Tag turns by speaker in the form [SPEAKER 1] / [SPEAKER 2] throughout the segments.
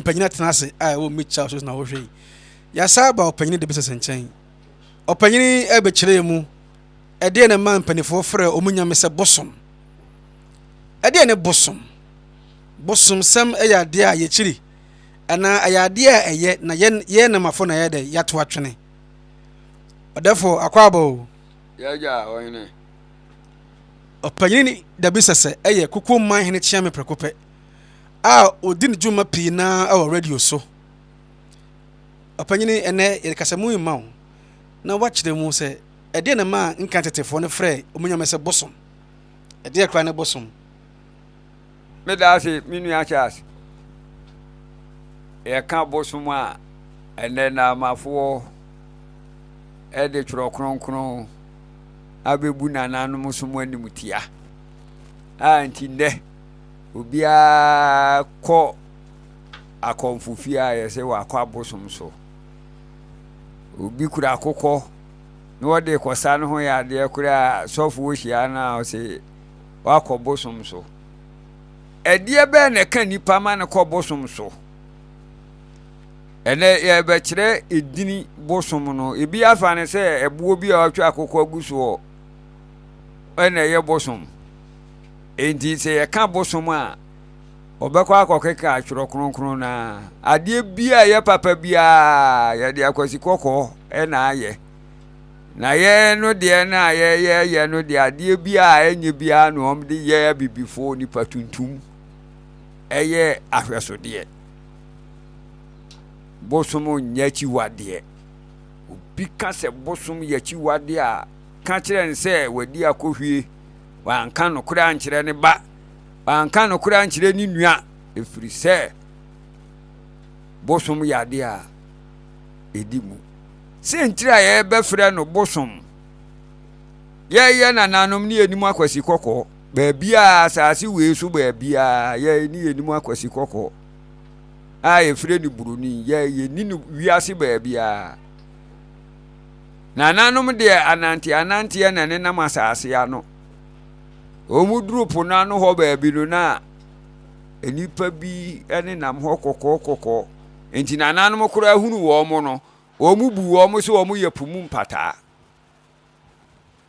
[SPEAKER 1] Mpanyin atena ase a ɛwɔ Meet Charles so na wɔhwɛ yi. Yɛasa aba ɔpanyin de bɛsɛsɛ nkyɛn. Ɔpanyin ɛbɛkyerɛ mu ɛdeɛ na ɛma mpanimfoɔ frɛ wɔn nyame sɛ bosom. Ɛdeɛ ne bosom? Bosomsɛm yɛ adeɛ a yɛkyiri anaa ɛyɛ adeɛ a ɛyɛ na yɛn yɛn namafo na yɛ dɛ yɛato atwene. Ɔdɛfo akɔ aba o.
[SPEAKER 2] Yɛagya ɔhene.
[SPEAKER 1] Ɔpanyin Dabisɛsɛ yɛ Kukuo man hene kyeame prɛko pɛ a ɔdi ne dwuma pii naa wɔ radio so. Ɔpanyin ɛnɛ yɛde kasamu yi ma wo na woakyerɛ mu sɛ ɛdeɛ na ɛmaa nkan tetefoɔ no frɛ wɔn nyame sɛ bosom. Ɛdeɛ koraa ne bosom?
[SPEAKER 2] Meda ase me nua Charles. Yɛka bosom a ɛnɛ Naamafoɔ de twerɛ kronkron abɛbu nananom som animtia a nti nnɛ obiara kɔ akɔmfo fie a yɛsɛ wakɔ abosom so. Obi kura akokɔ na wɔde kɔsa no ho yɛ adeɛ koraa sɔfoɔ hyia no a ɔse wakɔ bosom so. Ɛdeɛ bɛɛ na ɛka nipa ma no kɔ bosom so? Ɛnɛ yɛbɛkyerɛ edini bosom no. Ebi afa no sɛ ɛboɔ bi a wɔatwa akokɔ agu soɔ ɛna ɛyɛ bosom. Enti sɛ yɛka bosom a, ɔbɛkɔ akɔkeka atwerɛ kronkron no ara. Adeɛ bi a ɛyɛ papa biara yɛde akwasi kɔkɔɔ ɛna ayɛ. Na yɛn no deɛ no a yɛyɛyɛ no deɛ adeɛ bi a ɛnyɛ biara na wɔn de yɛ abibifoɔ nipa tuntum ɛyɛ ahwɛsodeɛ. Bosom nyɛ akyiwadeɛ. Obi ka sɛ bosom yɛ akyiwadeɛ a, ka kyerɛ no sɛ wadi akɔhwie. Wanka nokorɛ ankyerɛ ne ba. Wanka nokorɛ ankyerɛ ne nua. Ɛfiri sɛ bosom yɛ adeɛ a ɛdi mu. Sɛntiri a yɛbɛfrɛ no bosom. Yɛyɛ nananom ne yɛnim akwasi kɔkɔɔ. Baabiara, asase wei so baabiara, yɛ ne yɛnim akwasi kɔkɔɔ. A yɛfrɛ no buroni, yɛ yɛni no wiase baabiara. Nananom deɛ anante ananteɛ na nenam asase ano. Wɔn duru po no ano hɔ baabi no na nnipa bi nenam hɔ kɔkɔɔ kɔkɔɔ. Nti nananom koraa hunu wɔn no, wɔn bu wɔn sɛ wɔn yɛ po mu mpataa.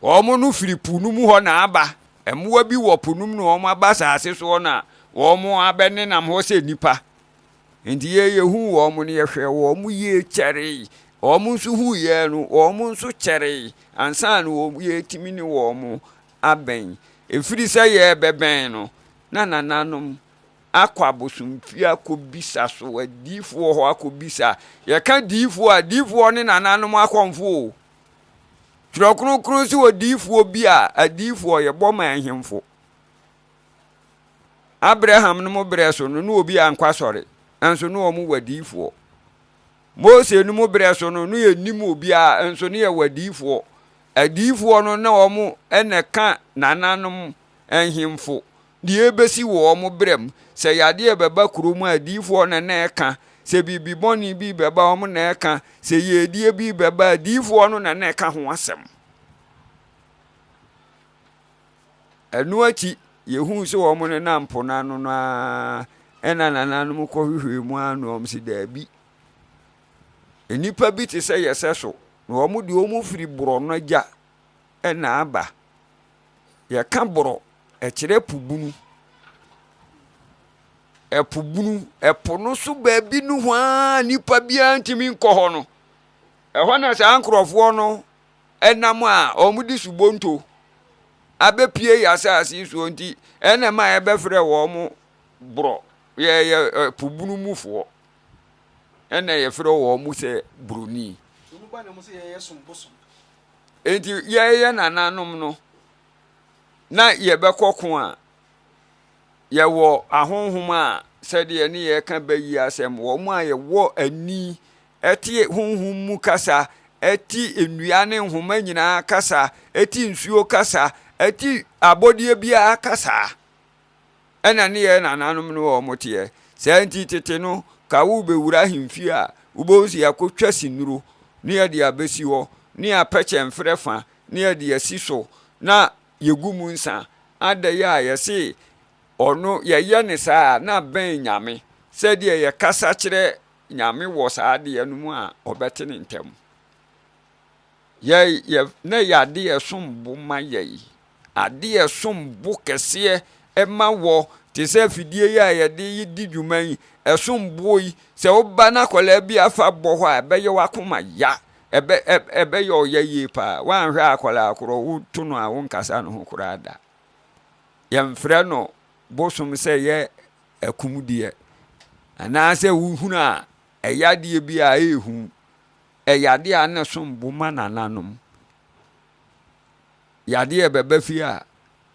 [SPEAKER 2] Wɔn no firi po no mu hɔ na aba. Mmoa bi wɔ po no mu na wɔn aba asase soɔ na wɔn abɛnenam hɔ sɛ nnipa. Nti yɛ yɛhuu wɔn no yɛhwɛɛ wɔn yie kyɛree. Wɔn nso huu yɛn no, wɔn nso kyɛree ansa na wɔn yɛtumi ne wɔn abɛn. Ɛfiri sɛ yɛrebɛbɛn no, na nananom akɔ abosomfie akɔbisa so, adiyifoɔ hɔ akɔbisa. Yɛka diyifoɔ a, diyifoɔ ne nananom akɔmfoɔ o. Twerɛ Kronkron sɛ odiyifoɔ bi a, adiyifoɔ yɛbɔ ma ahemfo. Abraham no mo berɛ so no, na obi ankɔ asɔre, nso na wɔn wɔ adiyifoɔ. Mose no mo berɛ so no, na yɛnnim obiara, nso na yɛwɔ adiyifoɔ. Adiyifoɔ no na wɔn na ɛka nananom nhemfo deɛ ɛrebɛsi wɔ wɔn berɛ mu. Sɛ yadeɛ bɛba kurom a, adiyifoɔ na na ɛka. Sɛ biribi bɔne bi bɛba, wɔn na ɛka. Sɛ yiedie bi bɛba, adiyifoɔ no na na ɛka ho asɛm. Ɛno akyi, yɛhuu sɛ wɔn nenam po no ano no ara, ɛna nananom kɔhwehwɛɛ mu ara na wɔn se daabi. Nnipa bi te sɛ yɛsɛ so, na wɔn deɛ wɔn firi borɔno agya na aba. Yɛka borɔ, ɛkyerɛ po bunu. Ɛpo bunu, ɛpo no so baabi nohoaa nnipa biara ntumi nkɔ hɔ no. Ɛhɔ na saa nkurɔfoɔ no nam a wɔde subonto abɛpue yɛ asase soɔ nti, ɛna ɛma yɛbɛfrɛ wɔn borɔ, yɛyɛ po bunu mufoɔ. Ɛna yɛfrɛ wɔn sɛ buroni. Enti yɛyɛ nananom no, na yɛbɛkɔ ko a, yɛwɔ ahonhom a sɛdeɛ ne yɛka bɛ yi asɛm, wɔn a yɛwɔ ani te honhom mu kasa, te nnua ne nhoma nyinaa kasa, te nsuo kasa, te abɔdeɛ biara kasa. Ɛna ne yɛn nananom no wɔn teɛ. Saa nti tete no, ka worebɛwura ahemfie a, wobɛhu sɛ yɛakɔtwa sinuro ne yɛde abɛsi hɔ, ne yɛapɛ kyɛmferɛ fa ne yɛde asi so na yɛgu mu nsa. Adɛn a yɛse ɔno yɛyɛ no saa a na abɛn Nyame. Sɛdeɛ yɛkasa kyerɛ Nyame wɔ saa adeɛ no mu a, ɔbɛte ne ntɛm. Yɛ, yɛ, na ɛyɛ adeɛ a ɛsom bo ma yɛn. Adeɛ a ɛsom bo kɛseɛ ma wɔ, te sɛ afidie yi a yɛde di dwuma yi, ɛsom bo yi, sɛ woba na akwadaa bi afa bɔ hɔ a, ɛbɛyɛ w'akoma ya. Ɛbɛ, ɛbɛyɛ ɔya yie paa. Woanhwɛ akwadaa korɔ, woto no a, wonkasa ne ho koraa da. Yɛmfrɛ no bosom sɛ yɛ akum deɛ, anaasɛ wohunu a, ɛyɛ adeɛ bi a ɛyɛ hu. Ɛyɛ adeɛ a na ɛsom bo ma nananom. Yadeɛ a ɛbɛba fie a,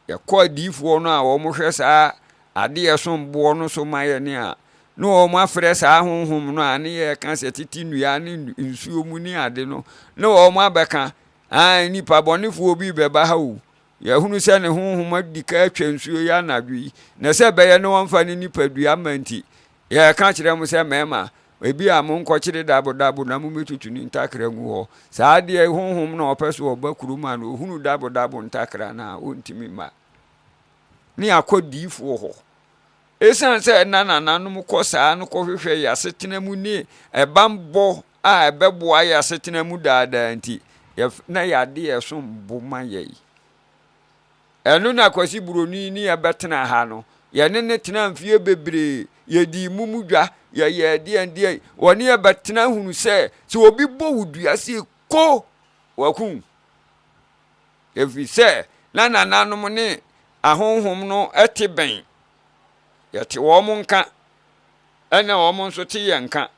[SPEAKER 2] yɛkɔ adiyifoɔ no a wɔhwɛ saa adeɛ a ɛsom boɔ no so ma yɛn a, na wɔafrɛ saa honhom no a ne yɛreka sɛ tete nnua ne nsuo mu ne ade no, na wɔabɛka, ah, nnipa bɔnefoɔ bi bɛba ha o. Yɛahunu sɛ ne honhom adi ka atwa nsuo yi anadwo yi, na sɛ ɛbɛyɛ na wɔmfa ne nipadua mma nti, Yɛreka kyerɛ mo sɛ, mmarima, ebia monkɔkyere dabodabo na mummetutu ne ntakra ngu hɔ. Saa adeɛ yi, honhom na ɔpɛ so ɔba kurom a, na ɔhunu dabodabo ntakra no a, ɔntumi mma. Ne akɔ diifoɔ hɔ. Esiane sɛ na nananom kɔ saa no kɔhwehwɛ yɛn asetena mu ne ɛbammɔ a ɛbɛboa yɛn asetena mu daadaa nti, na ɛyɛ adeɛ a ɛsom bo ma yɛn. Ɛno na Kwasi Buroni ne yɛn bɛtenaa ha no. Yɛne no tenaa mfeɛ bebree. Yɛdii mum dwa, yɛyɛɛ deɛn deɛn. Ɔne yɛn bɛtena hunu sɛ, sɛ obi bɔ wo dua sei ko, waku wo. Ɛfiri sɛ, na nananom ne ahonhom no te bɛn. Yɛte wɔn nka, ɛna wɔn nso te yɛn nka.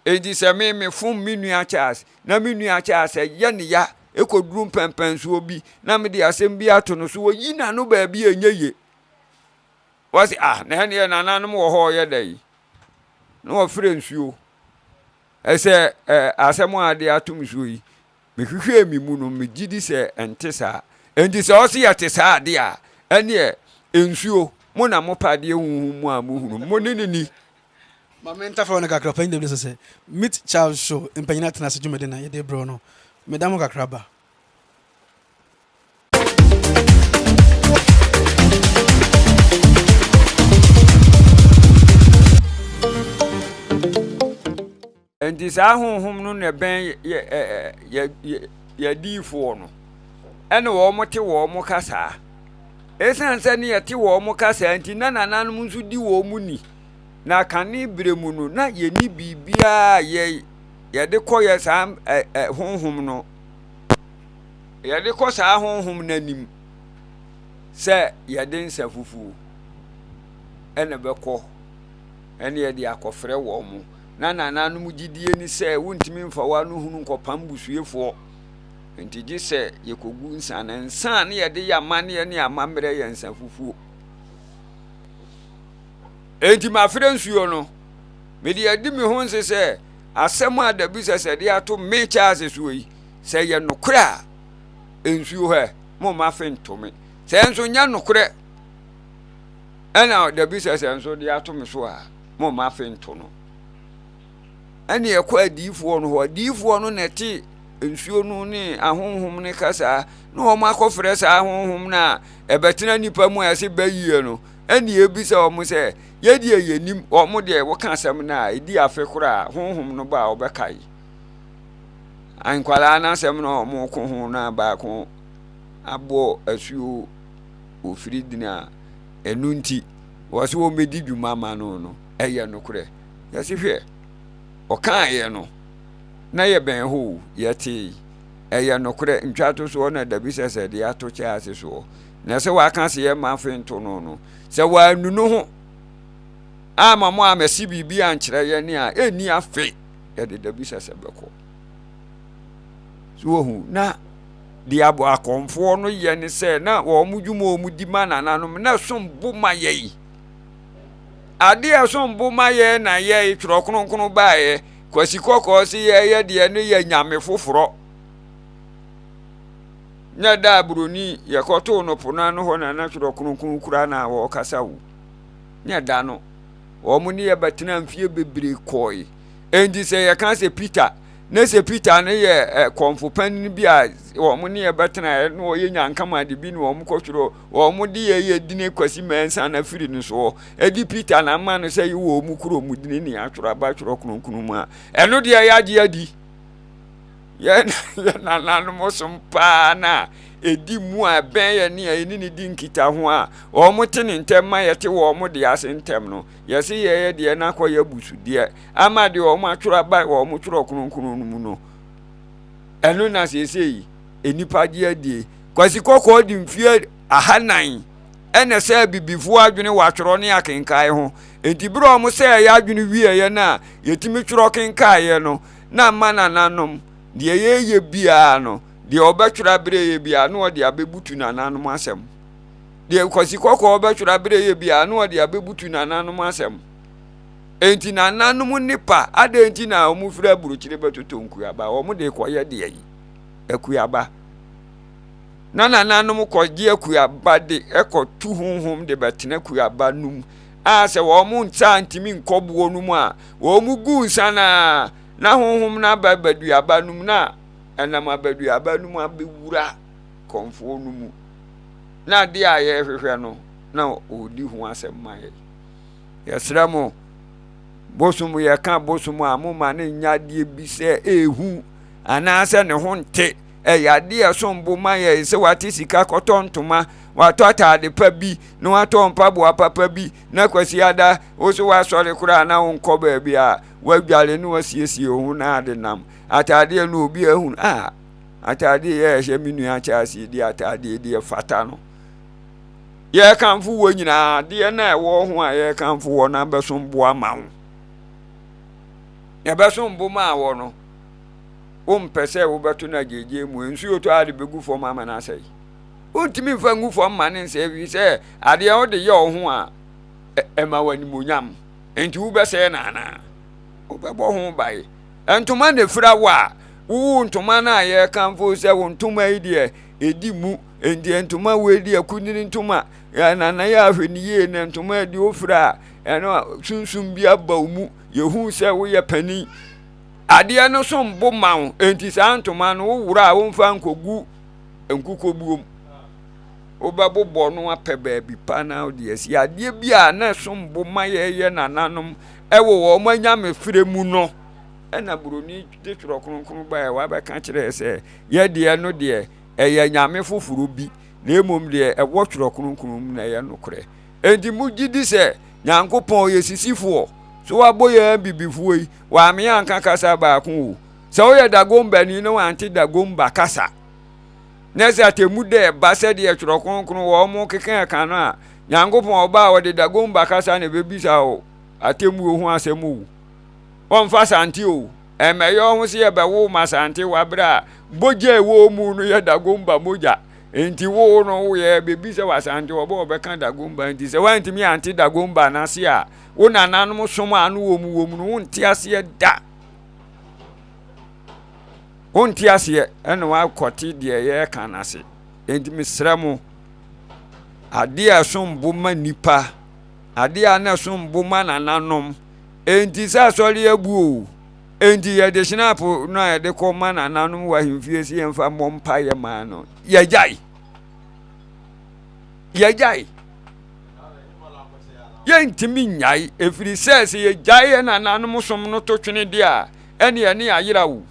[SPEAKER 2] Enti sɛ me mefom me nua Charles na me nua Charles ɛyɛ ne ya ɛkɔduru mpɛnpɛnsoɔ bi na mede asɛm bi ato no so ɔyi n'ano baabi a ɛnyɛ ye. Wɔse ah na ɛneɛ nananom wɔ hɔ ɔyɛ dɛ yi na wɔfrɛ nsuo ɛsɛ ɛ asɛm a ade atom nsuo yi mehwehwɛɛ me mu no megye di sɛ ɛnte saa. Enti sɛ ɔse yɛte saa ade a ɛneɛ nsuo mo na mopɛ adeɛ huhu mu a mohunu mo ne ne ni.
[SPEAKER 1] Ma me ntafra no kakra, Ɔpanyin David sɛ, Meet Charles Show, mpanyin atena ase dwumadi na yɛde brɛ wo no. Meda mo kakra ba.
[SPEAKER 2] Enti saa honhom no na ɛbɛn yɛ ɛ yɛ yɛ yɛ adiyifoɔ no, ɛna wɔn te wɔn kasaa. Esiane sɛ ne yɛte wɔn kasaa nti, na nananom nso di wɔn ni. Na kane berɛ mu no, na yɛnni biribiara a yɛ yɛde kɔ yɛ saa ɛ ɛ honhom no, yɛde kɔ saa honhom no anim sɛ yɛde nsa fufuo ɛna bɛkɔ ɛne yɛde akɔfrɛ wɔn mo. Na nananom gyidie ne sɛ wontumi mfa w'ano hunu nkɔpam busuefoɔ. Nti gye sɛ yɛkɔgu nsa no. Nsa a ne yɛde yɛ amanneɛ ne amammerɛ yɛ nsa fufuo. Enti mafrɛ nsuo no. Mede adi me ho nse sɛ asɛm a Dabisa sɛ de ato me Charles soɔ yi, sɛ ɛyɛ nokorɛ a, nsuo hɛ, momma afe nto me. Sɛ nso nyɛ nokorɛ ɛna Dabisa sɛ nso de ato me so a, momma afe nto no. Ɛne ɛkɔ adiyifoɔ no hɔ. Adiyifoɔ no na ɛte nsuo no ne ahonhom no kasa na wɔn akɔfrɛ saa ahonhom no a ɛbɛtena nipa mu a ɛsɛ bɛyie no ɛne ebisa wɔn sɛ yɛdeɛ yɛnim wɔn deɛ wɔka asɛm no a ɛdi afe koraa honhom no ba a wɔbɛkae nkwadaa no asɛm no a wɔn ko ho no a baako abɔ asuo ofiri dini a ɛno nti wɔ sɛ wɔbɛdi dwuma ma no no ɛyɛ nokorɛ yɛse hwɛ ɔkaeɛ no na yɛbɛn hɔ o, yɛtee. Ɛyɛ nokorɛ, ntwatosoɔ na dabisɛsɛ de ato kyɛ ase soɔ. Na sɛ waka se yɛmma afe nto no no, sɛ wannu no ho amma mo ammɛse biribi ankyerɛ yɛn a, ɛnni afe yɛde dabisɛsɛ bɛkɔ. So wahu? Na deɛ abɔ akɔmfoɔ no yɛ ne sɛ na wɔn dwuma a wɔdi ma nananom na ɛsom bo ma yɛn. Adeɛ a ɛsom bo ma yɛn na yɛn twerɛ kronkron baeɛ. Kwasi Kɔkɔɔ se yɛyɛ deɛ no yɛ nyame foforɔ. Nyɛ da a buroni yɛkɔtoo no po no ano hɔ na na twerɛ kronkron kura no a wɔrekasa wo. Nyɛ da no. Wɔn ne yɛbɛtena mfie bebree kɔe. Enti sɛ yɛka sɛ Peter, Na sɛ Peter no yɛ kɔmfo panin bi a wɔn ne yɛ bɛtenaeɛ na ɔyɛ nyankamade bi na wɔn kɔtwerɛ wɔn de yɛ yɛ dini Kwasi Mensah na firi no soɔ ɛde Peter na ama no sɛ yɛ wɔ wɔn kuro mu dini ne atwerɛ aba twerɛ kronkron mu a ɛno deɛ yɛagye adi yɛ yɛ nananom som paa na ɛdi mu a ɛbɛn yɛ ne a yɛne ne di nkitaho a wɔn te ne ntɛm ma yɛte wɔn de ase ntɛm no yɛse yɛyɛ deɛ na akɔyɛ abusudeɛ ama deɛ wɔn atwerɛ aba wɔn twerɛ kronkron no mu no ɛno na seesei nnipa gye adie Kwasi Kɔkɔɔ de mfeɛ ahanan ɛna sɛ abibifoɔ adwene wɔ atwerɛ ne akenkae ho nti berɛ a wɔn sɛ ɛyɛ adwene wieɛ no a yɛtumi twerɛ kenkaeɛ no na ama nananom deɛ yɛyɛ biara no deɛ ɔbɛtwerɛ aberɛ yɛ biara na ɔde abɛbutu nananom asɛm deɛ Kwasi Kɔkɔɔ bɛtwerɛ aberɛ yɛ biara na ɔde abɛbutu nananom asɛm Enti nananom nnipa, adɛn nti na wɔn firi aburokyire bɛtotɔ nkuaba? Wɔn de kɔyɛ deɛ yi, akuaba. Na nananom kɔgye akuaba de kɔtu honhom de bɛtena kuaba no mu. A sɛ wɔn nsa ntumi nkɔ boɔ no mu a, wɔn gu nsa no a, na honhom no aba abaduaba no mu na ɛnam abaduaba no mu abɛwura kɔmfoɔ no mu. Na adeɛ a yɛrehwehwɛ no, na ɔredi ho asɛm ma yɛn. Yɛsrɛ mo, bosom yɛka bosom a moma no nyɛ adeɛ bi sɛ ɛhu anaasɛ ne ho nte. Ɛyɛ adeɛ a ɛsom bo ma yɛn sɛ wate sika kɔtɔ ntoma, watɔ ataade pa bi, na watɔ mpaboa papa bi, na Kwasiada wo so wasɔre koraa na wonkɔ baabi a wadware na wasiesie wo ho na ade nam. Ataadeɛ no obi ahunu a ataadeɛ yɛ ɛhyɛ me nua Charles yi deɛ ataadeɛ deɛ fata no. Yɛrekamfo wɔ nyinaa, adeɛ no a ɛwɔ ho a yɛrekamfo wɔ no abɛsom bo ama wo. Ɛbɛsom bo maa wɔ no, wompɛ sɛ wobɛto no agyegye mu, nsuo tɔ a de bɛgu fam ama no asɛe. Wontumi mfa ngu fam ma ne nsɛe ɛfiri sɛ adeɛ wode yɛ wo ho a ɛma wo animuonyam. Nti wobɛsɛe no anaa? Wobɛbɔ ho ban. Ntoma na ɛfira wo a, wowo ntoma no a yɛrekamfo sɛ wo ntoma yi deɛ ɛdi mu. Enti ntoma wei deɛ kunini ntoma na na yɛ ahwɛ ne yie na ntoma deɛ ofira a ɛno sunsum bi aba wo mu yɛhu sɛ woyɛ panin adeɛ no som bo ma wo enti saa ntoma no wowora a womfa nkɔgu nkokɔbuom wobɛbobɔ no apɛ baabi pa na wode asi adeɛ bi a na ɛsom bo ma yɛyɛ nananom ɛwɔ wɔn anyame frɛ mu no ɛna buroni de twerɛ kronkron baeɛ wabɛka kyerɛɛ sɛ yɛdeɛ no deɛ ɛyɛ anyame foforo bi, na mmom deɛ ɛwɔ Twerɛ Kronkron mu na ɛyɛ nokorɛ. Enti mogye di sɛ Nyankopɔn ɔyɛ sisifoɔ? So wabɔ yɛn abibifoɔ yi, wame anka kasa baako o. Sɛ woyɛ Dagombani na wante Dagomba kasa, na sɛ atemmu da ɛba sɛdeɛ Twerɛ Kronkron wɔn keka ɛka no a, Nyankopɔn ɔba a ɔde Dagomba kasa na ɛbɛbisa wo atemmuo ho asɛm o. Wɔmfa Asante o. Ɛmmɛyɛ wo ho sɛ yɛbɛwo ma Asante wɔ abere a bogya a ɛwɔ mu no yɛ Dagomba mogya. Enti wo no woyɛ bɛbi sɛ wɔ Asante wɔbɛ wɔbɛka Dagomba nti sɛ woantumi ante Dagomba no ase a wo nananom som a no wɔ mu wɔ mu no wonte aseɛ da. Wonte aseɛ ɛna woakɔte deɛ yɛreka no ase. Enti mesrɛ mo adeɛ a ɛsom bo ma nnipa, adeɛ a na ɛsom bo ma nananom Enti sɛ asɔre abu oo, enti yɛde hyinapo no a yɛde kɔ ma nananom wɔ ahemfie sɛ yɛmfa mmɔ mpaeɛ maa no, yɛgyae. Yɛgyae. Yɛntumi nnyae, ɛfiri sɛ sɛ yɛgyae yɛ nananom som no to twene deɛ a, ɛne ɛne ayera o.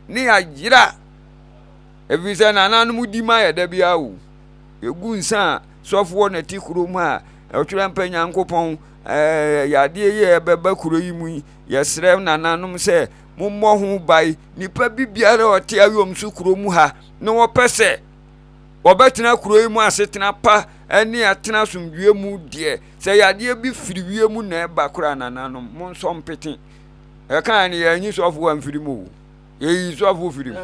[SPEAKER 2] Ne ayera. Ɛfiri sɛ nananom di ma yɛ da biara o. Yɛgu nsa a sɔfoɔ na ti kurom a ɔtwerɛ mpa Nyankopɔn ɛɛ yadeɛ yi a ɛbɛba kuro yi mu yi, yɛsrɛ nananom sɛ mommɔ ho ban. Nipa bi biara a ɔte ayom so kuro mu ha na wɔpɛ sɛ wɔbɛtena kuro yi mu asetena pa ne atena asomdwoeɛ mu deɛ, sɛ yadeɛ bi firi wie mu na ɛba koraa nananom, monsɔ mpete. Ɛkaa no yɛanyi sɔfoɔ amfiri mu o. Yɛyi sɔfo firi mu.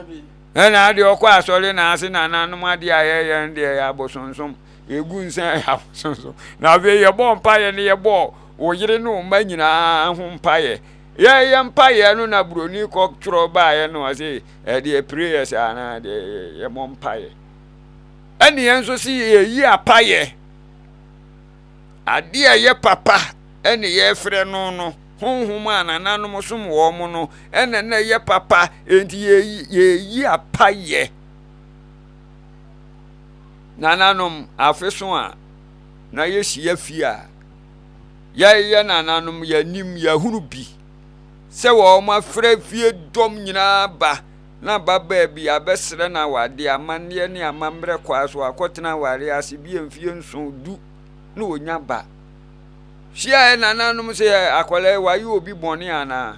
[SPEAKER 2] Ɛna adeɛ ɔkɔ asɔre na ase nananom adeɛ a yɛyɛ no deɛ yɛ abosonsom. Yɛgu nsa yɛ abosonsom. Na afei yɛbɔ mpaeɛ no yɛbɔ wo yere ne wo mma nyinaa ho mpaeɛ. Yɛyɛ mpaeɛ no na buroni kɔ twerɛ baeɛ no ɔse ɛdeɛ prayers anaa deɛ yɛbɔ mpaeɛ. Ɛne yɛn nso se yɛyi apayɛ. Adeɛ a ɛyɛ papa ɛne yɛfrɛ no no. Honhom a nananom som wɔn no ɛna na ɛyɛ papa, enti yɛyi apayɛ. Nananom, afe so a na yɛhyia fie a, yɛyɛ nananom, yɛnim, yɛahunu bi sɛ wɔn afrɛ fie dɔm nyinaa ba na ba baabi abɛsrɛ no awadeɛ, amanneɛ ne amammerɛ kwaa so akɔtena awareɛ ase bi mfeɛ nson, du na ɔnya ba. Hyiaeɛ nananom sɛ akwadaa yi wayɛ obi bɔne anaa?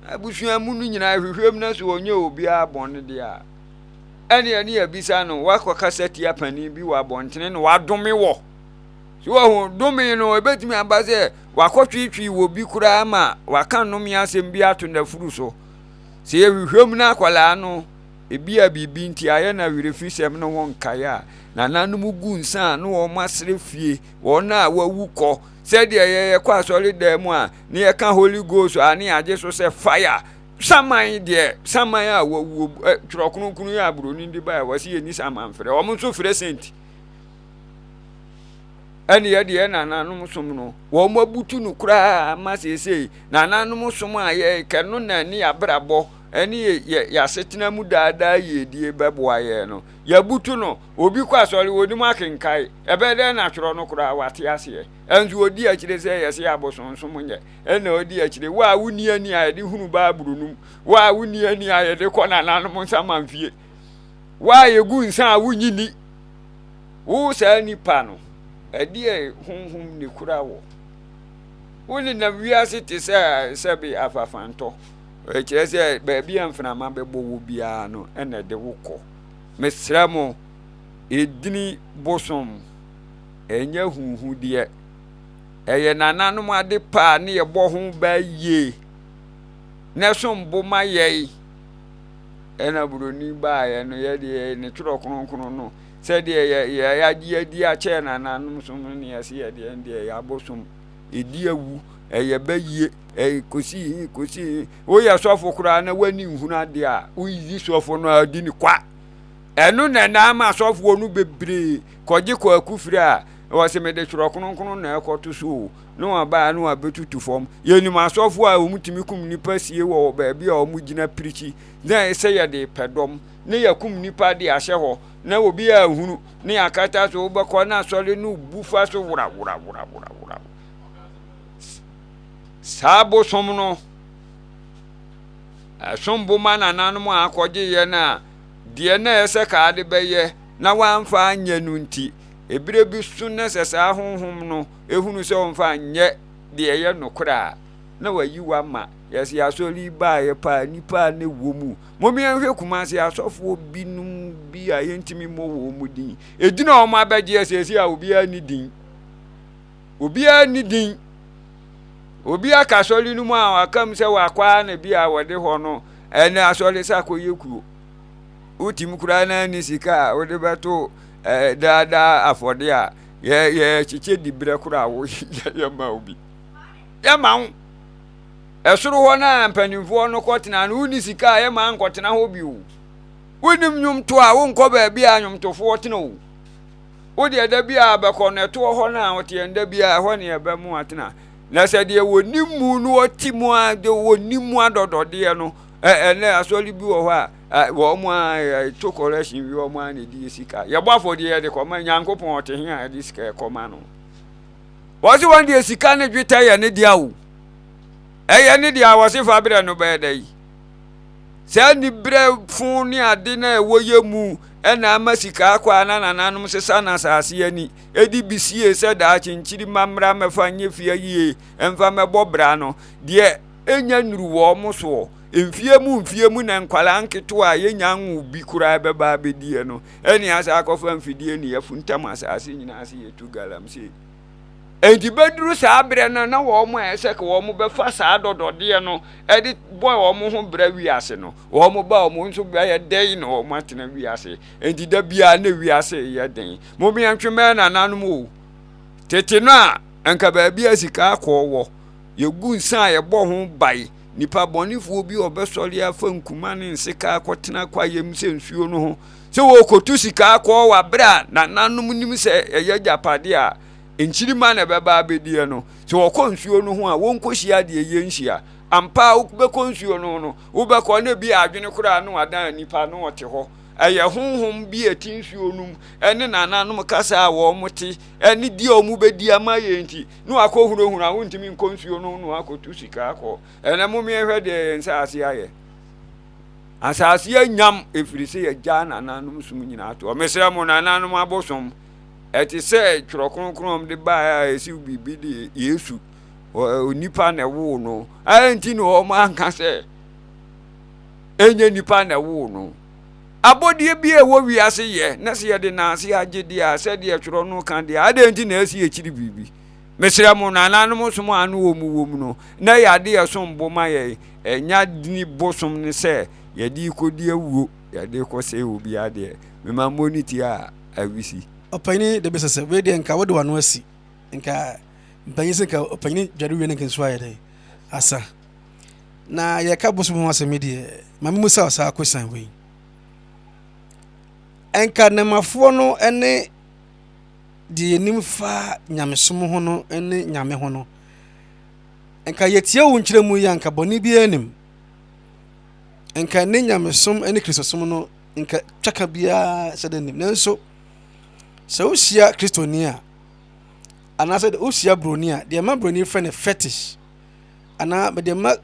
[SPEAKER 2] Abusua mu no nyinaa hwehwɛ mu na sɛ ɔnyɛ obiara bɔne deɛ a, ɛne ɛne yɛbisa no wakɔkasa tia panin bi wɔ abɔntene na wadome wɔ. So wahu dome no ebetumi aba sɛ wakɔtwetwe wɔ bi koraa ma waka nnome asɛm bi ato n'afuru so. Sɛ yɛhwehwɛ mu na akwadaa no ebi a biribi nti ayɛ na werɛfisɛm no ho nkae a, nananom gu nsa a na wɔn asrɛ fie wɔn a wɔawu kɔ sɛdeɛ yɛyɛ kɔ asɔredan mu a na yɛka Holy Ghost a ne yɛagye so sɛ fire saman deɛ saman a wɔawuo twerɛ kronkron yi a buroni de baeɛ wɔ sɛ yɛni saman frɛ wɔn nso frɛ sent ɛne yɛ deɛ nananom som no wɔn abutu no koraa ma seesei nananom som a yɛkɛ no na ne yɛabrabɔ ɛne yɛ yɛasetena mu daadaa yiedie bɛboa yɛn no yɛabutu no. Obi kɔ asɔre, onim akenkae. Ɛbɛyɛ dɛn na twerɛ no koraa wate aseɛ? Ɛnso ɔdi akyire sɛ yɛse abosonsom nyɛ. Ɛna ɔdi akyire. Wo a wonni ani a yɛde hunu Bible no mu. Wo a wonni ani a yɛde kɔ nananom nsamanfie. Wo a yɛgu nsa a wonnye nni. Wo saa nipa no, ɛdeɛ honhom ne kura wɔ. Wo nenam wiase te sɛ sɛbe afafantɔ. Ɛkyerɛ sɛ baabi a mframa bɛbɔ wɔ biara no ɛna ɛde wo kɔ. Mesrɛ mo, edini bosom, ɛnyɛ huhudeɛ. Ɛyɛ nananom ade pa a ne yɛbɔ ho ba yie, na ɛsom bo ma yɛn. Ɛna buroni baeɛ no, yɛdeɛ ne twerɛ kronkron no, sɛdeɛ yɛ yɛagye adi akyɛ nananom som no ne yɛse yɛdeɛ deɛ ɛyɛ abosom, ɛdi awu, ɛyɛ bɛyie, ɛyɛ kɔsi he kɔsi he. Woyɛ sɔfo koraa na w'ani nhunu adeɛ a, woyi sɔfo no a di ne kwa. Ɛno na ɛna ama asɔfoɔ no bebree kɔgye kwaku firi a wɔse mede twerɛ kronkron na ɛkɔto so o, na wɔaba a na wɔabɛtutu fam. Yɛnim asɔfoɔ a wɔtumi kum nnipa sie wɔ baabi a wɔgyina pirikyi na sɛ yɛde pɛ dɔm ne yɛkum nnipa de ahyɛ hɔ na obi anhunu ne yɛakata so wobɛkɔ na asɔre no bu fa so woraworaworaworawo. Saa bosom no ɛsom bo ma nananom a akɔgye yɛn a deɛ na ɛsɛ ka ade bɛyɛ na wamfa anyɛ no nti, ebere bi so na sɛ saa honhom no ehunu sɛ ɔmfa anyɛ deɛ ɛyɛ nokorɛ a, na wayi wo ama. Yɛse asɔre yi baeɛ paa, nnipa a na ɛwɔ mu. Mom yɛnhwɛ Kumasi asɔfoɔ binom bi a yɛntumi mmɔ wɔn mu din. Edin a wɔn abɛgyeɛ seesei a obiara nni din. Obiara nni din. Obi aka asɔre no mu a waka mu sɛ wakɔ ara na bi a wɔde hɔ no ɛnɛ asɔre sɛ akɔyɛ kuo. Wotim koraa na ne sika a wode bɛto ɛɛ daadaa afɔde a yɛ yɛkyekyɛ di berɛ koraa wo yɛma wo bi. Yɛma wo. Ɛsoro hɔ no a mpanimfoɔ no kɔtena no wonni sika a yɛma nkɔtena hɔ bi o. Wonim nnwomto a wonkɔ baabi a nnwomtofoɔ tena o. Wo deɛ da bi a bɛkɔ no ɛtoɔ hɔ no a ɔteɛ no da bi a ɛhɔ ne ɛbɛ mu atena. Na sɛ deɛ wɔnim mu no ɔte mu a deɛ wɔnim mu adɔdɔdeɛ no ɛnɛ asɔre bi wɔ hɔ a wɔn a to correction wi wɔn a na ɛdi sika. Yɛbɔ afɔdeɛ yɛde kɔma Nyankopɔn ɔte he a yɛde sika ɛkɔma no. Wɔse wɔn deɛ sika ne dwetɛ yɛ ne dea o. Ɛyɛ ne dea wɔse fa berɛ no bɛyɛ dɛ yi. Saa nibrɛ fo ne ade na ɛwɔ yɛ mu ɛna ama sika akɔ a na nananom sesa no asase ani ɛdi bi sie sɛ daakye nkyiri mma mmra mmɛfa nyɛ fie yie ɛmfa mmɛbɔ bra no deɛ ɛnya nnuru wɔn mo soɔ mfie mu mfie mu na nkwadaa nketewa a yɛnya nwo bi koraa bɛba abɛdie no ɛne asa akɔfa mfidie ne yɛfuntam asase nyinaa se yɛtu galamsey. Enti bɛduru saa berɛ no na wɔn a ɛsɛ ka wɔn bɛfa saa dɔdɔdeɛ no de bɔ wɔn ho brɛ wiase no, wɔn ba wɔn nso bɛyɛ dɛn na wɔn atena wiase? Enti da biara na wiase yɛ den. Mom yɛntwe mmɛn nananom o. Tete no a, anka baabi a sika akɔɔ wɔ, yɛgu nsa a yɛbɔ ho bae. Nipa bɔnefoɔ bi a ɔbɛsɔre afa nkuma ne nseka akɔtena kwaeɛ mu sɛ nsuo no ho sɛ wɔrekɔtu sika akɔɔ wɔ aberɛ a nananom nim sɛ ɛyɛ agyapadeɛ a. Nkyirimma na ɛbɛba abɛdiɛ no, sɛ wɔkɔ nsuo no ho a, wɔnkɔhyia deɛ yɛnhyia. Ampa ara wobɛkɔ nsuo no ho no, wobɛkɔ na ebi adwene koraa na wadan nipa na ɔte hɔ. Ɛyɛ honhom bi a ɛte nsuo no mu ne nananom kasa a wɔte ne di a wɔbɛdi ama yɛn nti na wakɔhunahuna wontumi nkɔ nsuo no ho na wakɔtu sika akɔ. Ɛnɛ momeɛhwɛ deɛ yɛn nsaase ayɛ. Asase anyam ɛfiri sɛ yɛgyaa nananom som nyinaa toɔ. Mesrɛ mo nananom abosom ɛte sɛ twerɛ kronkron a wɔde baeɛ a ɛsi biribi de Yesu onipa na ɛwoo no. Ayɛ nti na wɔn anka sɛ ɛnyɛ nipa na ɛwoo no. Abɔdeɛ bi a ɛwɔ wiase yɛ na sɛ yɛde nanse agye deɛ a sɛdeɛ twerɛ no ka deɛ adɛn nti na ɛsi akyiri biribi. Mesrɛ mo nananom som a ano wɔ mu wɔ mu no na ɛyɛ ade a ɛsom bo ma yɛn. Ɛnyɛ adeni bosom ne sɛ yɛde rekɔdi awuo, yɛde rekɔsɛe obi adeɛ. Mema mmɔ ne ti a awisi.
[SPEAKER 1] Ɔpanyin de bisa sɛ, wei deɛ nka wode w'ano asi, nka mpanyin sɛ nka ɔpanyin dware wie no nka nsuo ayɛ dɛn asa. Na yɛka bosom ho asɛm yi deɛ, ma memu sa saa kwesan wei. Nka nnɛmafoɔ no ne deɛ yɛnim fa nyamesom ho no ne nyame ho no, Nka yɛtie wo nkyerɛmu yi a, nka bɔne biara nnim. Nka ne nyamesom ne Kristosom no, nka twaka biara sɛ dɛ nnim. Nanso, sɛ wohyia Kristoni a, anaasɛ wohyia buroni a, deɛ ɛma buroni frɛ no fetish, anaa deɛ ɛma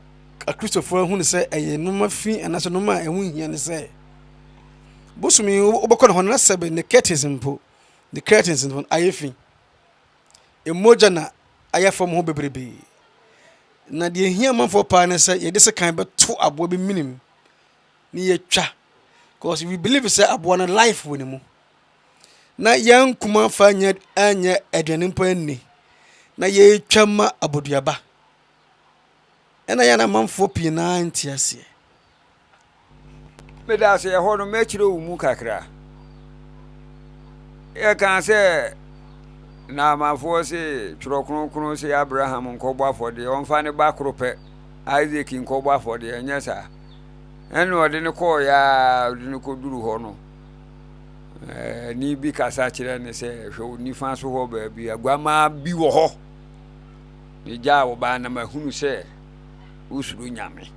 [SPEAKER 1] Akristofoɔ ahu no sɛ ɛyɛ nneɛma fi anaasɛ nneɛma a ɛho nhia ne sɛ, bosom yi wobɛkɔ ne hɔ no na sɛbe ne curtains mpo, ne curtains mpo ayɛ fi. Mogya na ayɛ fam hɔ bebrebe. Na deɛ ɛhia amanfoɔ paa ne sɛ yɛde sekan bɛto aboa bi menem na yɛatwa. Because we believe sɛ aboa no life wɔ ne mu. Na yɛn kuma fa nyɛ anyɛ aduane mpo anni. Na yɛretwa ma aboduaba. Ɛna yɛn amanfoɔ pii naa nte aseɛ.
[SPEAKER 2] Meda ase, ɛhɔ no mɛkyerɛ wo mu kakra. Yɛkaa sɛ Naamafoɔ se Twerɛ Kronkron se Abraham nkɔbɔ afɔdeɛ, ɔmfa ne ba koro pɛ, Isaac nkɔbɔ afɔdeɛ, ɛnyɛ saa. Ɛna ɔde no kɔɔeɛ a ɔde no kɔduru hɔ no, ɛne bi kasa kyerɛ ne sɛ hwɛ wo nifa so hɔ baabi aguamaa bi wɔ hɔ. Ne gyaa wo baa na mahunu sɛ wosuro Nyame.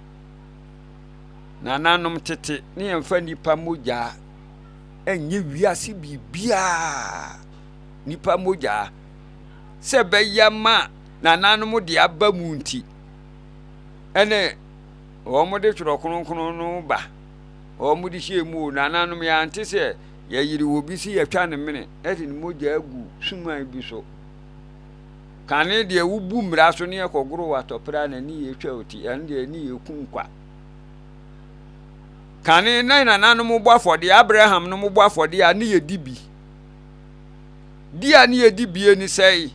[SPEAKER 2] Nananom tete ne yɛmfa nnipa mogya nyɛ wiase biribiara. Nnipa mogya sɛ ɛbɛyɛ ma nananom de aba mu nti, ɛne wɔn de twerɛ kronkron no ba, wɔn de hyɛ mu o. Nananom yɛante sɛ yɛyere obi sɛ yɛtwa ne mene de ne mogya agu suman bi so. Kane deɛ wobu mmara so ne yɛkɔgoro wɔ a na ne yɛtwa wo ti, ɛno deɛ ne yɛku nkwa. Kane na nananom bɔ afɔdeɛ, Abraham nom bɔ afɔdeɛ a ne yɛdi bi. Di a ne yɛdi bie ne sɛe,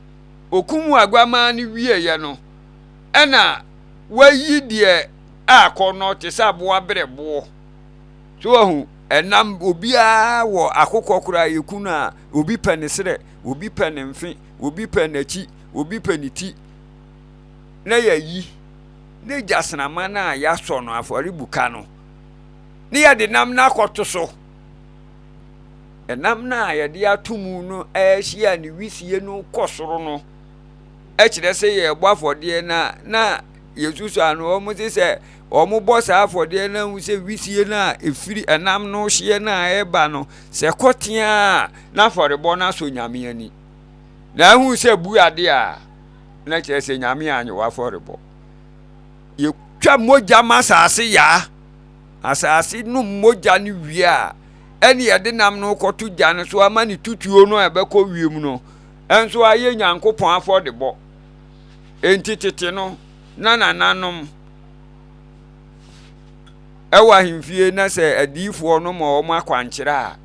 [SPEAKER 2] okum aguamaa no wieeɛ no, ɛna wayi deɛ akɔnnɔ te sɛ aboa berɛboɔ. So wahu, ɛnam obiara wɔ akokɔ koraa yɛku no a, obi pɛ ne serɛ, obi pɛ ne mfe, obi pɛ n'akyi, obi pɛ ne ti, na yɛayi ne gyasrama no a yɛasɔ no afɔrebuka no, ne yɛde nam no akɔto so. Ɛnam no a yɛde ato mu no ɛrehyia ne wisie no kɔ soro no, ɛkyerɛ sɛ yɛrebɔ afɔdeɛ na na yɛsusu ano wɔn se sɛ wɔbɔ saa afɔdeɛ no ahu sɛ wisie no a ɛfiri ɛnam no hyeɛ no a ɛreba no sɛ kɔ tea a na afɔrebɔ no asɔ Nyame ani. Na ahu sɛ bu ade a, na kyerɛ sɛ Nyame anye w'afɔrebɔ. Yɛtwa mogya ma asase yaa. Asase nom mogya no wie a, ɛne yɛde nam no kɔto gya no so ama ne tutuo no a ɛbɛkɔ wiem no nso ayɛ Nyankopɔn afɔrebɔ. Enti tete no, na nananom ɛwɔ ahemfie na sɛ adiyifoɔ no ma wɔn akwankyerɛ a,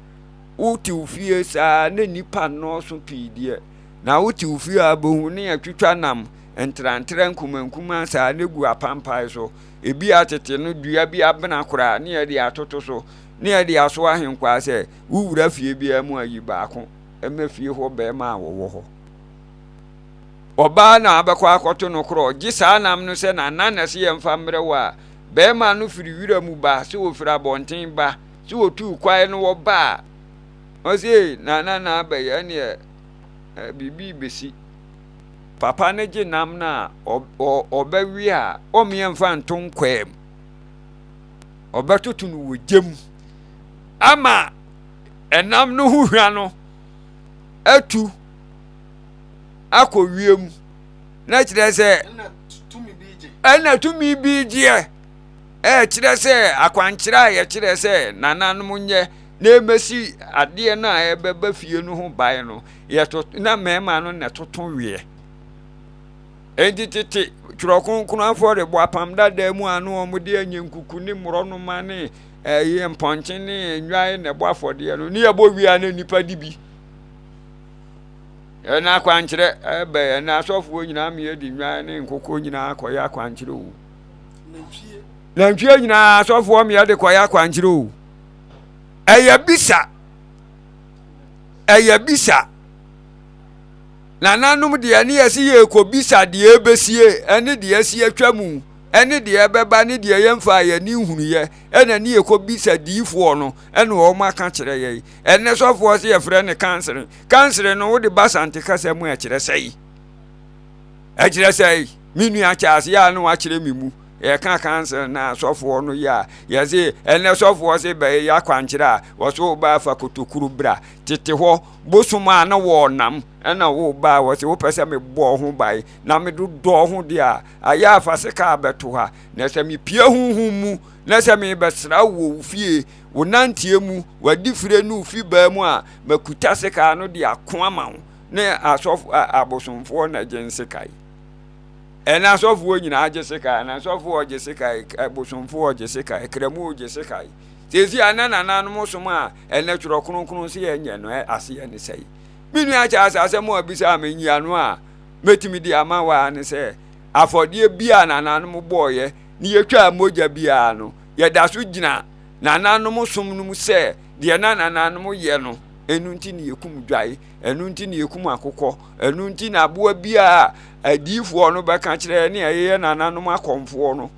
[SPEAKER 2] Wote wo fie saa na nnipa nnɔɔso pii deɛ, na wote wo fie a bohu ne atwitwa nam ntrantraa nkumankumaa saa na egu apampae so. Ebi a tete no dua bi abena koraa ne yɛde atoto so ne yɛde aso ahenkwaa sɛ wowura fie biara mu a yi baako ma fie hɔ barima a wɔwɔ hɔ. Ɔbaa na abɛkɔ akɔto no korɔ gye saa nam no sɛ nana na ɛsɛ yɛmfa mmerɛ wo a, barima no firi wira mu ba sɛ ɔfiri abɔnten ba sɛ wɔtuu kwae no wɔba a, ɔse ei nana na aba yi ɛneɛ biribi bɛsi. Papa no gye nam no a, ɔbɛwe a, ɔmmeɛ mfa nto nkwaa mu. Ɔbɛtoto no wɔ gya mu ama ɛnam no ho hwa no atu akɔ wiem na kyerɛ sɛ ɛna tumi bi gyeɛ ɛkyerɛ sɛ akwankyerɛ a yɛkyerɛ sɛ nananom nyɛ na ɛmɛsi adeɛ no a ɛbɛba fie no ho ban no yɛto na mmarima no na ɛtoto weɛ enti tete twerɛ kronkron afɔrebɔ apam dada mu a na wɔde anyankuku ne mmorɔnoma ne ɛyɛ mpɔnkye ne nnwan na ɛbɔ afɔdeɛ no ne yɛbɔ wie a na nnipa di bi ɛna akwankyerɛ ɛbɛ ɛna asɔfoɔ nyinaa meyɛ de nnwan ne nkokɔ nyinaa kɔyɛ akwankyerɛ o nantwie nyinaa asɔfoɔ meyɛ de kɔyɛ akwankyerɛ o ɛyɛ bisa ɛyɛ bisa nananom deɛ ne yɛsi yɛ kɔ bisa deɛ ɛbɛsie ɛne deɛ ɛsi atwa mu ɛne deɛ ɛbɛba ne deɛ yɛmfa yɛ ne nhunuyɛ ɛna ne yɛkɔ bisa diifoɔ no ɛna wɔn aka kyerɛ yɛn ɛnɛ sɔfoɔ sɛ yɛfrɛ ne kansere kansere no wode ba sante kasa mu ɛkyerɛ sɛi ɛkyerɛ sɛi me nua kyɛ ase a na wakyerɛ me mu yɛka kansere na sɔfoɔ no yɛ a yɛse ɛnɛ sɔfoɔ se bɛyɛ akwankyerɛ a wɔso woba afa kotokuro bra tete hɔ bosom a na wɔnam ɛna woba a wɔse wopɛ sɛ mebɔɔ ho ban na medodɔɔ ho deɛ a ayɛ afa se kaa bɛto ha na sɛ mepie honhom mu na sɛ mebɛsra wo wɔ wo fie wo nanteɛ mu w'adifire ne wo fibaa mu a makuta sekaa no de ako ama wo ne asɔfo abosomfoɔ na gye nsekae ɛna asɔfoɔ nyinaa gye sekae na asɔfoɔ gye sekae abosomfoɔ gye sekae kramu gye sekae sɛsi a na nananom som a ɛnɛ twerɛ kronkron sɛ yɛnyɛ no aseɛ ne sɛe me nua kyɛ asɛ asɛm a bisa me nyiano a mɛtumi de ama waa ne sɛ afɔdeɛ bi a nananom bɔɔyɛ ne yɛtwaa mogya biara no yɛda so gyina nananom som no mu sɛ deɛ na nananom yɛ no ɛno nti ne yɛkum dwae ɛno nti ne yɛkum akokɔ ɛno nti na aboa biara adiyifoɔ no bɛka kyerɛ ne ɛyɛ nananom akɔmfoɔ no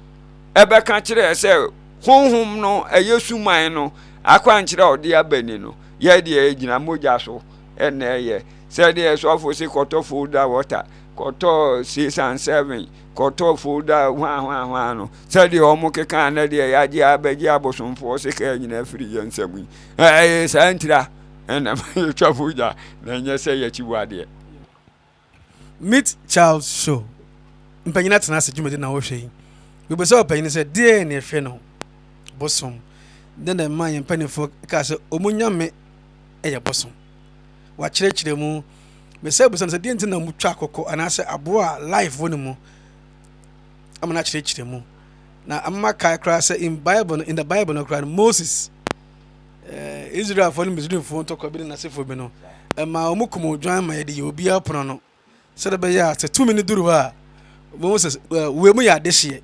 [SPEAKER 2] ɛbɛka kyerɛ sɛ honhom no ɛyɛ suman no akwankyerɛ a ɔde aba ni no yɛ deɛ ɛgyina mogya so ɛna ɛyɛ sɛdeɛ sɔfo se kɔtɔ folda water kɔtɔ 6 and 7 kɔtɔ folda hwahwahwa no sɛdeɛ ɔmo keka na deɛ yɛagye abɛgye abosomfoɔ sika nyinaa firi yɛn nsam yi ɛyɛ saa ntira ɛna yɛtwa mogya na ɛnyɛ sɛ yɛakyi wɔ adeɛ.
[SPEAKER 1] Meet Charles Show mpanyin atena ase dwumadi na wɔhwɛ yi bibisa ɔpanyin sɛ deɛ na ɛhwɛ no bosom dɛn na ɛma yɛn mpanimfoɔ kaa sɛ ɔmo nyame yɛ bosom wakyerɛkyerɛ mu mesɛ bisa no sɛ deɛ nti na ɔmo twa akɔkɔ anaasɛ aboa a life wɔ ne mu ama no akyerɛkyerɛ mu na ama kae koraa sɛ in bible no in the bible no koraa no Moses Israelfoɔ ne Misraimfoɔ ntɔkwa bi ne n'asefoɔ bi no ɛma wɔn kum odwan ma yɛde yɛ obiara pono no sɛdeɛ ɛbɛyɛ a sɛ tumi no duru hɔ a wɔn sɛ wei mu yɛ adehyeɛ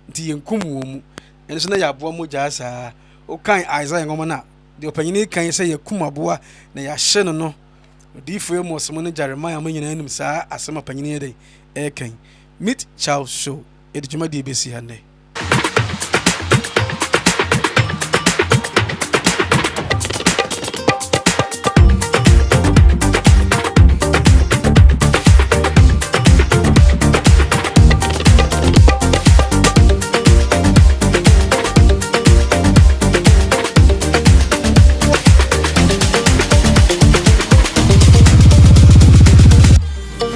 [SPEAKER 1] nti yɛnkum wɔn mu ɛno nso na yɛ aboa mogyaa saa. Wokan Isaiah nwoma no a deɛ ɔpanyini kan sɛ yɛkum aboa na yɛahye no no odiyifoɔ Amos mo ne Jeremiah mo nyinaa nim saa asɛm a panyini yɛ dɛn ɛrekan. Meet Charles Show yɛde dwumadie bɛsi ha nnɛ.